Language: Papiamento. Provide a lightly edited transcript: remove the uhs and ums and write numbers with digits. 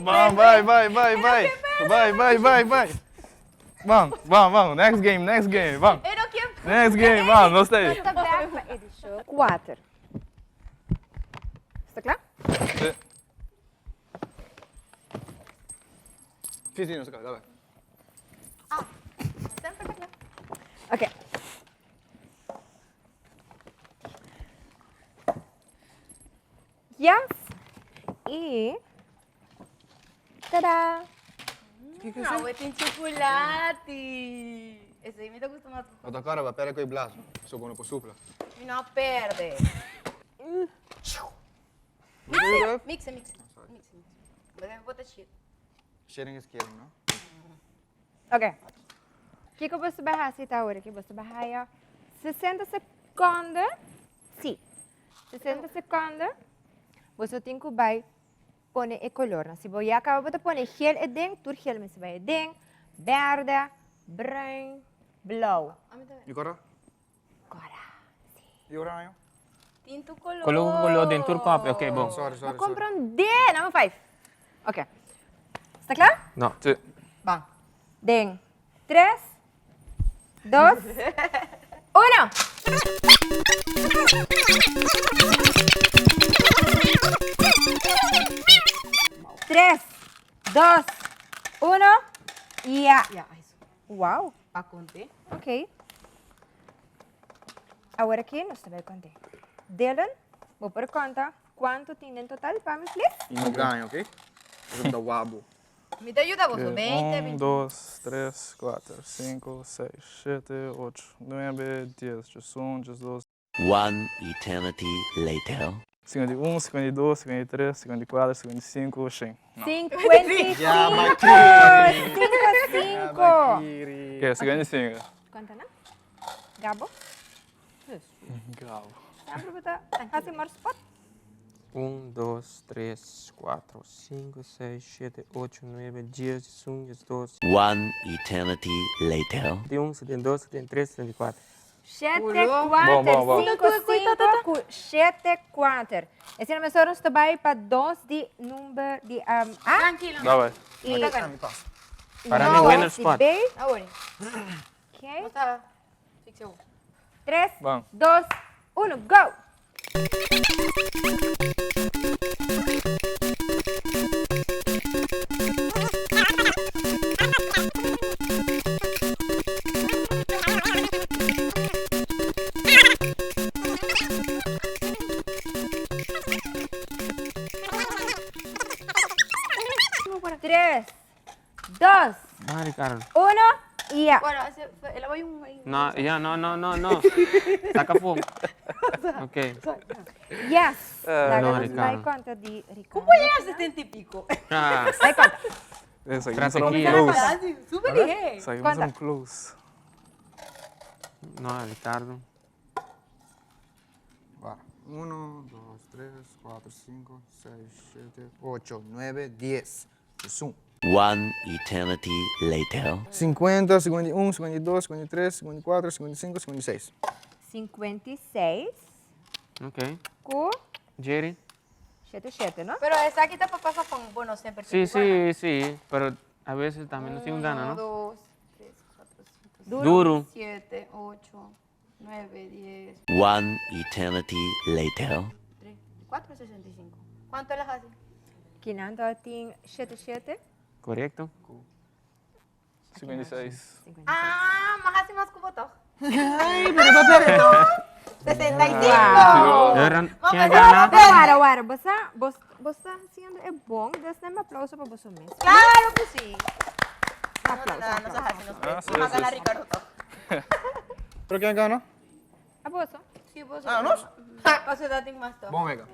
Ban, bai, bai, bai, bai. Bai, bai, bai, bai. Ban, ban, ban. Next game, next game, ban. Next game, ban, nos ta ei. Nos ta bek pa e di show kuater. Sta kla? Si. Si, si, nos ta kla, dale. Ah, semper ta kla. Ok. Yes. I tada! Awe tin chocolate. Esei mi ta gusta mas. Bo ta kòrda bo a pèrdè ku e blas, no? So bo no por supla. Mi no a pèrdè. Mixe, mixe, mixe. Bo ta shit. Sharing is caring, no? Ok. Kiko bo ta hasi ta ora ki bo ta haya 60 sekonde? Si. 60 sekonde. Boso tin ku bai pone e kolornan. Si bo ya kaba bo ta pone gel eden, tur gel mester bai eden, berde, bruin, blou. I kora? Kora, si. I oraño? Tin tur kolor. Kolor ku kolor den tur kòpi, ok bon. Sorry, sorry, No komprondé, number 5. Ok. Sta kla? No. Si. Ban. Den tres, dos, uno! Tres, dos, uno, ya. Ya, ai so. Wow. Pa konté. Ok. Awor aki nos ta bai konté. Dylan, bo por konta kuantu tin den total pa mi, please? I no gaña, ok? Pasobra mi ta wak bo. Mi ta yuda boso, 20, 1, 2, 3, 4, 5, 6, 7, 8, 9, 10, 11, 12. One eternity later. 51, 52, 53, 54, 55, 100. No. 55! 5, 5! Oké, 55. Konta nan? Gabo? Gabo. Semper bo ta hasi mar spot. Un, dos, tres, kuatro, sinku, seis, shete, ocho, nuebe, dies, diesun, diesdos. One eternity later. 71, 72, 73, 74. Shete, kuater, sinku, sinku ku shete, kuater. Esei na mesora nos ta bai pa dos di number di A. Trankilo. Da bai. I Para mi winner spot. B. Nos ta fiks'e. Tres, Ban. dos, uno, go! Tres, dos, Ban, Ricardo. uno, y ya. Bueno, ese fue, el apoyo un ahí. No, ya, no, no, no, no. Saca fu. Ok. Yes. Laga No, nos bai Ricardo. konta di Ricardo. ¿Cómo llega a 70 y pico? Ah, Bai konta. Esaki nos era un Strategia. close. Súper dije. Esaki nos Konta. era un close. no, Ricardo. Va. Uno, dos, tres, cuatro, cinco, seis, siete, ocho, nueve, dies. Esun. One eternity later. 50, 51, 52, 53, 54, 55, 56. 56 Ok. ku Jerry. shete shete, no? Pero esaki ta pa pasa con, bueno, semper. Sí, sí, sí. Pero a veces también no tengo ganas, 1, ¿no? 2, 3, 4, 5, 6, Duro. 7, 8, 9, 10, One eternity later. 3, 4, 65. ¿Cuánto las hace? Kinan ta tin shete shete. Correcto. 56. Ah, mas hace más cubo toch. Ay, pero ta perde. 65. Eran, Vamos ¿Quién a gana? Wara, wara, bo sa, bo, bo sa haciendo e bon, dus neem aplauso pa boso mes. Claro que sí. No, no, Aplauso, no, no se aplauso. hace, no se Ah, sí, Vamos a sí, ganar sí. Ricardo toch. Pero quién gana? A boso. Sí, vos. Ah, nos? Paso dat ding mas toch. Bon wega.